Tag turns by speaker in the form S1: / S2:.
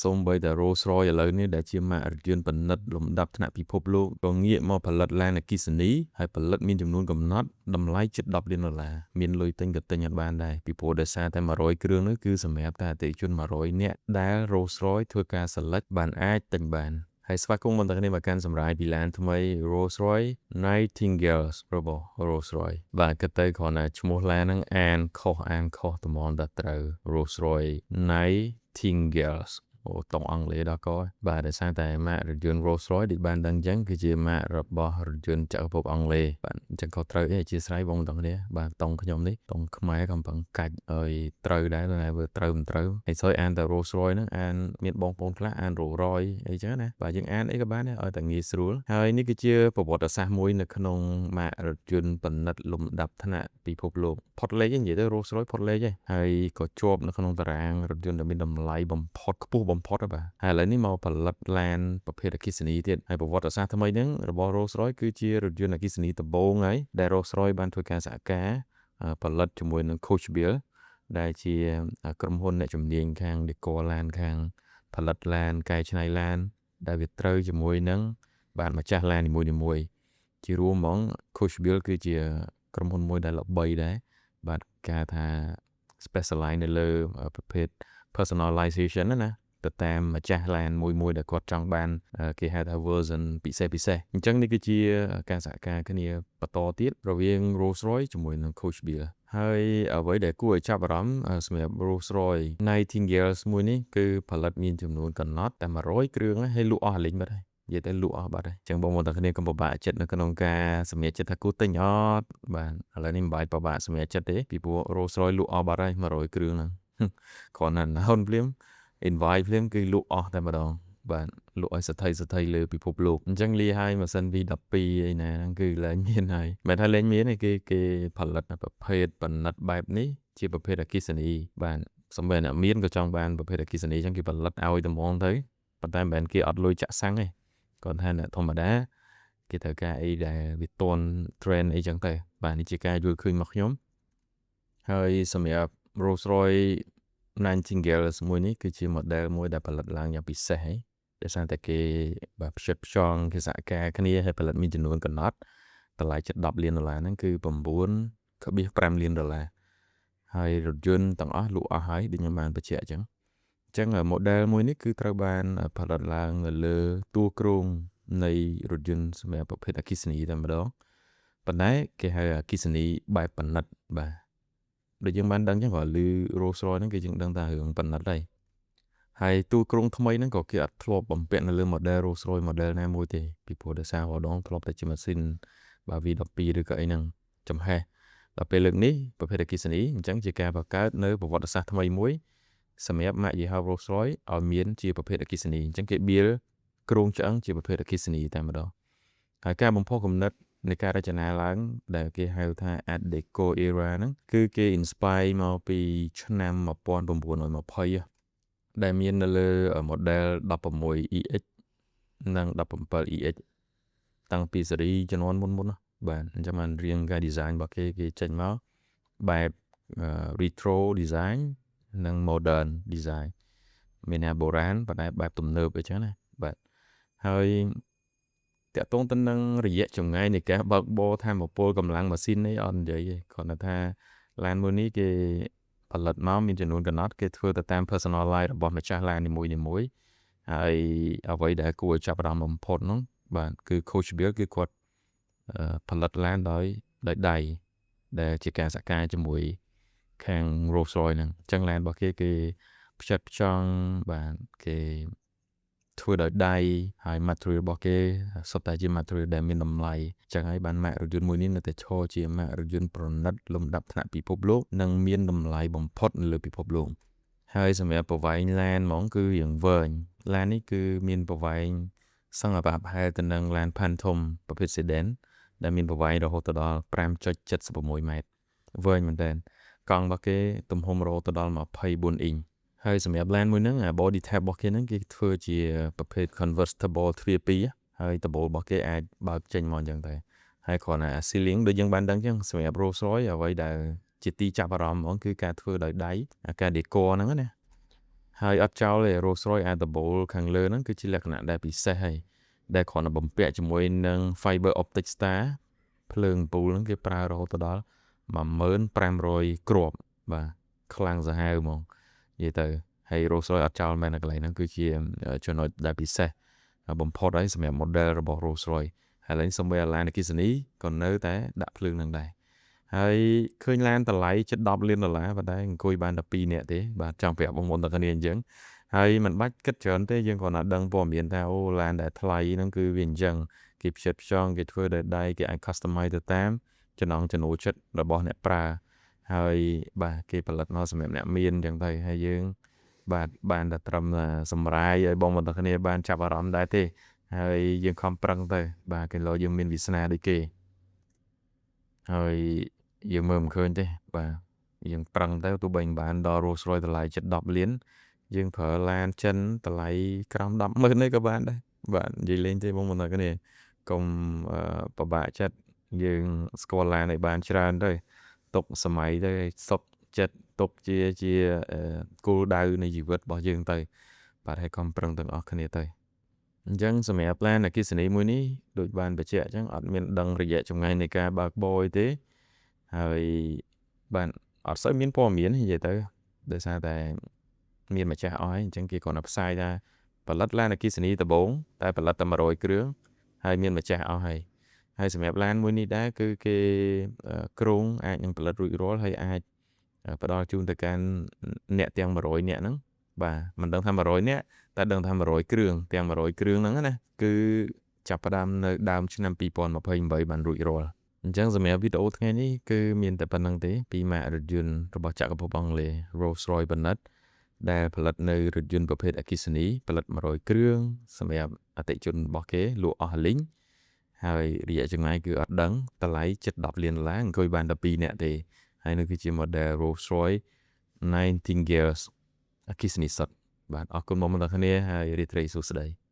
S1: សូម្បីតែ Rolls Royce ឥឡូវនេះដែលជាម៉ាករថយន្តប្រណិតលំដាប់ថ្នាក់ពិភពលោកក៏ងាកមកផលិតឡានអគ្គិសនីហើយផលិតមានចំនួនកំណត់តម្លៃជិត10លានដុល្លារមានលុយទិញក៏ទិញអត់បានដែរពីព្រោះដោយសារតែ100គ្រឿងនោះគឺសម្រាប់តែអតិថិជន100នាក់ដែល Rolls Royce ធ្វើការ select បានអាចទិញបានហើយស្វាគមន៍បន្តគ្នាមកកាន់សម្រាយពីឡានថ្មី Rolls Royce Nightingale របស់ Rolls Royce បាទគិតទៅគ្រាន់តែឈ្មោះឡានហ្នឹងអានខុសអានខុសត្មងតែត្រូវ Rolls Royce Nightingale អូតង់អង់គ្លេសដល់កបាទដោយសារតែម៉ាករថយន្ត Rolls Royce ដូចបានដឹងអញ្ចឹងគឺជាម៉ាករបស់រថយន្តចក្រភពអង់គ្លេសបាទអញ្ចឹងក៏ត្រូវអីអធិស្ឋានបងទាំងគ្នាបាទតង់ខ្ញុំនេះតង់ខ្មែរកំពុងកាច់ឲ្យត្រូវដែរតែវាត្រូវមិនត្រូវហើយសើអានតែ Rolls Royce ហ្នឹងអានមានបងប្អូនខ្លះអាន Rolls Royce អីចឹងណាបាទយើងអានអីក៏បានដែរឲ្យតែងាយស្រួលហើយនេះគឺជាប្រវត្តិសាស្ត្រមួយនៅក្នុងម៉ាករថយន្តប្រណិតលំដាប់ថ្នាក់ពិភពលោកផុតលេខនិយាយទៅ Rolls Royce ផុតលេខហើយក៏ជាប់នៅក្នុងតារាងរថយន្តដែលមានតម្លៃបំផុតខ្ពស់បំផុតបាទហើយឥឡូវនេះមកផលិតឡានប្រភេទអគ្គិសនីទៀតហើយប្រវត្តិសាស្ត្រថ្មីហ្នឹងរបស់ Rolls Royce គឺជារថយន្តអគ្គិសនីដំបូងហើយដែល Rolls Royce បានធ្វើការសហការផលិតជាមួយនឹង Coachbuilt ដែលជាក្រុមហ៊ុនអ្នកជំនាញខាង decor ឡានខាងផលិតឡានកែច្នៃឡានដែលវាត្រូវជាមួយនឹងបាទម្ចាស់ឡាននីមួយៗជារួមហ្មង Coachbuilt គឺជាក្រុមហ៊ុនមួយដែលល្បីដែរបាទគេហៅថា specialize នៅលើប្រភេទ personalization ណាណាទៅតាមម្ចាស់ឡានមួយមួយដែលគាត់ចង់បានគេហៅថា version ពិសេសពិសេសអញ្ចឹងនេះគឺជាការសហការគ្នាបន្តទៀតរវាង Rolls Royce ជាមួយនឹង Coachbuilt ហើយអ្វីដែលគួរឲ្យចាប់អារម្មណ៍សម្រាប់ Rolls Royce Nightingale មួយនេះគឺផលិតមានចំនួនកំណត់តែ100គ្រឿងហើយលក់អស់រលីងបាត់ហើយនិយាយទៅលក់អស់បាត់ហើយអញ្ចឹងបងប្អូនទាំងគ្នាកុំពិបាកចិត្តនៅក្នុងការសម្រេចចិត្តថាគួរទិញអត់បាទឥឡូវនេះមិនបាច់ពិបាកសម្រេចចិត្តទេពីព្រោះ Rolls Royce លក់អស់បាត់ហើយ100គ្រឿងហ្នឹងគ្រាន់តែ announce ភ្លាម invite ភ្លាមគឺលក់អស់តែម្ដងបាទលក់ឲ្យសថីសថីលើពិភពលោកអញ្ចឹងលាឲ្យម៉ាស៊ីន V12 អីណាហ្នឹងគឺលែងមានហើយមិនថាលែងមានទេគេគេផលិតប្រភេទផលិតបែបនេះជាប្រភេទអគ្គិសនីបាទសំបីអ្នកមានក៏ចង់បានប្រភេទអគ្គិសនីអញ្ចឹងគេផលិតឲ្យតែហ្មងទៅប៉ុន្តែមិនមែនគេអត់លុយចាក់សាំងទេគាត់ថាអ្នកធម្មតាគេត្រូវការអីដែលវាទាន់ trend អីចឹងទៅបាទនេះជាការយល់ឃើញរបស់ខ្ញុំហើយសម្រាប់ Rolls Royce Nightingale មួយនេះគឺជា model មួយដែលផលិតឡើងយ៉ាងពិសេសហើយដោយសារតែគេបាទផ្ចិតផ្ចង់គេសហការគ្នាហើយផលិតមានចំនួនកំណត់តម្លៃជិត10លានដុល្លារហ្នឹងគឺ9.5លានដុល្លារហើយរថយន្តទាំងអស់លក់អស់ហើយដូចខ្ញុំបានបញ្ជាក់អញ្ចឹងអញ្ចឹង model មួយនេះគឺត្រូវបានផលិតឡើងនៅលើតួគ្រោងនៃរថយន្តសម្រាប់ប្រភេទអគ្គិសនីតែម្ដងប៉ុន្តែគេហៅអគ្គិសនីបែបប្រណិតបាទដូចយើងបានដឹងចឹងគ្រាន់ឮ Rolls Royce ហ្នឹងគឺយើងដឹងថារឿងប្រណិតហើយហើយតួគ្រោងថ្មីហ្នឹងក៏គេអត់ធ្លាប់បំពាក់នៅលើ model Rolls Royce model ណាមួយទេពីព្រោះដោយសាររដងធ្លាប់តែជាម៉ាស៊ីនបាទ V12 ឬក៏អីហ្នឹងចំហេះដល់ពេលលើកនេះប្រភេទអគ្គិសនីអញ្ចឹងជាការបង្កើតនៅប្រវត្តិសាស្ត្រថ្មីមួយសម្រាប់ម៉ាកយីហោ Rolls Royce ឲ្យមានជាប្រភេទអគ្គិសនីអញ្ចឹងគេ build គ្រោងឆ្អឹងជាប្រភេទអគ្គិសនីតែម្ដងហើយការបំផុសគំនិតនៃការរចនាឡើងដែលគេហៅថា Art Deco era ហ្នឹងគឺគេ inspire មកពីឆ្នាំ1920ដែលមាននៅលើ model 16 EX និង 17 EX តាំងពីស៊េរីជំនាន់មុនមុនបាទអញ្ចឹងបានរៀងការ design របស់គេគេចេញមកបែប retro design និង modern design មានថាបុរាណប៉ុន្តែបែបទំនើបអីចឹងណាបាទហើយតាក់ទងទៅនឹងរយៈចម្ងាយនៃការបើកបរថាមពលកម្លាំងម៉ាស៊ីននេះអត់និយាយទេគ្រាន់តែថាឡានមួយនេះគេផលិតមកមានចំនួនកំណត់គេធ្វើទៅតាម personalize របស់ម្ចាស់ឡាននីមួយៗហើយអ្វីដែលគួរឲ្យចាប់អារម្មណ៍បំផុតនោះបាទគឺ Coachbuilt គឺគាត់ផលិតឡានដោយដៃដែលជាការសហការជាមួយខាង Rolls Royce ហ្នឹងអញ្ចឹងឡានរបស់គេគេផ្ចិតផ្ចង់បាទគេធ្វើដោយដៃហើយ material របស់គេសុទ្ធតែជា material ដែលមានតម្លៃអញ្ចឹងហើយបានម៉ាករថយន្តមួយនេះនៅតែឈរជាម៉ាករថយន្តប្រណិតលំដាប់ថ្នាក់ពិភពលោកនិងមានតម្លៃបំផុតនៅលើពិភពលោកហើយសម្រាប់ប្រវែងឡានហ្មងគឺរៀងវែងឡាននេះគឺមានប្រវែងសឹងប្រហាក់ប្រហែលទៅនឹងឡាន Phantom ប្រភេទ sedan ដែលមានប្រវែងរហូតដល់5.76ម៉ែត្រវែងមែនទែនកង់របស់គេទំហំរហូតដល់24អ៊ីងហើយសម្រាប់ឡានមួយហ្នឹងអា body type របស់គេហ្នឹងគេធ្វើជាប្រភេទ convertible ទ្វារពីរហើយដំបូលរបស់គេអាចបើកចេញមកអញ្ចឹងទៅហើយគ្រាន់តែ ceiling ដូចយើងបានដឹងអញ្ចឹងសម្រាប់ Rolls Royce អ្វីដែលជាទីចាប់អារម្មណ៍ហ្មងគឺការធ្វើដោយដៃការ decor ហ្នឹងណា ហើយអត់ចោលទេ Rolls Royce អាដំបូលខាងលើហ្នឹងគឺជាលក្ខណៈដែលពិសេសហើយដែលគ្រាន់តែបំពាក់ជាមួយនឹង Fiber Optic Star ភ្លើងអំពូលហ្នឹងគេប្រើរហូតដល់10500គ្រាប់បាទខ្លាំងសាហាវហ្មងនិយាយទៅហើយ Rolls Royce អត់ចោលមែននៅកន្លែងហ្នឹងគឺជាចំណុចដែលពិសេសបំផុតហើយសម្រាប់ model របស់ Rolls Royce ហើយឡើងសូម្បីឡានអគ្គិសនីក៏នៅតែដាក់ភ្លើងនឹងដែរហើយឃើញឡានតម្លៃជិត10លានដុល្លារប៉ុន្តែអង្គុយបានតែ2នាក់ទេបាទចង់ប្រាប់បងប្អូនទាំងគ្នាអញ្ចឹងហើយមិនបាច់គិតច្រើនទេយើងគ្រាន់តែដឹងព័ត៌មានថាអូឡានដែលថ្លៃហ្នឹងគឺវាអញ្ចឹងគេផ្ចិតផ្ចង់គេធ្វើដោយដៃគេអាច customize ទៅតាមចំណង់ចំណូលចិត្តរបស់អ្នកប្រើហើយបាទគេផលិតមកសម្រាប់អ្នកមានអញ្ចឹងទៅហើយយើងបាទបានតែត្រឹមសម្រាយឲ្យបងប្អូនទាំងគ្នាបានចាប់អារម្មណ៍ដែរទេហើយយើងខំប្រឹងទៅបាទគេលោយើងមានវាសនាដូចគេហើយយើងមើលមិនឃើញទេបាទយើងប្រឹងទៅទោះបីមិនបានដល់ Rolls Royce តម្លៃជិត10លានយើងប្រើឡានចិនតម្លៃក្រោម100000នេះក៏បានដែរបាទនិយាយលេងទេបងប្អូនទាំងគ្នាកុំពិបាកចិត្តយើងស្គាល់ឡានឲ្យបានច្រើនទៅទុកសម័យទៅសុខចិត្តទុកជាជាគោលដៅនៃជីវិតរបស់យើងទៅបាទហើយខំប្រឹងទាំងអស់គ្នាទៅអញ្ចឹងសម្រាប់ឡានអគ្គិសនីមួយនេះដូចបានបញ្ជាក់អញ្ចឹងអត់មានដឹងរយៈចម្ងាយនៃការបើកបរអីទេហើយបាទអត់សូវមានព័ត៌មាននិយាយទៅដោយសារតែមានម្ចាស់អស់ហើយអញ្ចឹងគេគ្រាន់តែផ្សាយថាផលិតឡានអគ្គិសនីដំបូងតែផលិតតែ100គ្រឿងហើយមានម្ចាស់អស់ហើយហើយសម្រាប់ឡានមួយនេះដែរគឺគេគ្រោងអាចនឹងផលិតរួចរាល់ហើយអាចផ្ដល់ជូនទៅកាន់អ្នកទាំង100នាក់ហ្នឹងបាទមិនដឹងថា100នាក់តែដឹងថា100គ្រឿងទាំង100គ្រឿងហ្នឹងណាគឺចាប់ផ្ដើមនៅដើមឆ្នាំ2028បានរួចរាល់អញ្ចឹងសម្រាប់វីដេអូថ្ងៃនេះគឺមានតែប៉ុណ្្នឹងទេពីម៉ាករថយន្តរបស់ចក្រភពអង់គ្លេស Rolls Royce ផលិតដែលផលិតនៅរថយន្តប្រភេទអគ្គិសនីផលិត100គ្រឿងសម្រាប់អតិថិជនរបស់គេលក់អស់លីងហើយរយៈចម្ងាយគឺអត់ដឹងតម្លៃជិត10លានដុល្លារអង្គុយបានតែ2នាក់ទេហើយនោះគឺជា model Rolls Royce Nightingale អគ្គិសនីសុទ្ធបាទអរគុណបងប្អូនទាំងគ្នាហើយរាត្រីសួស្តី។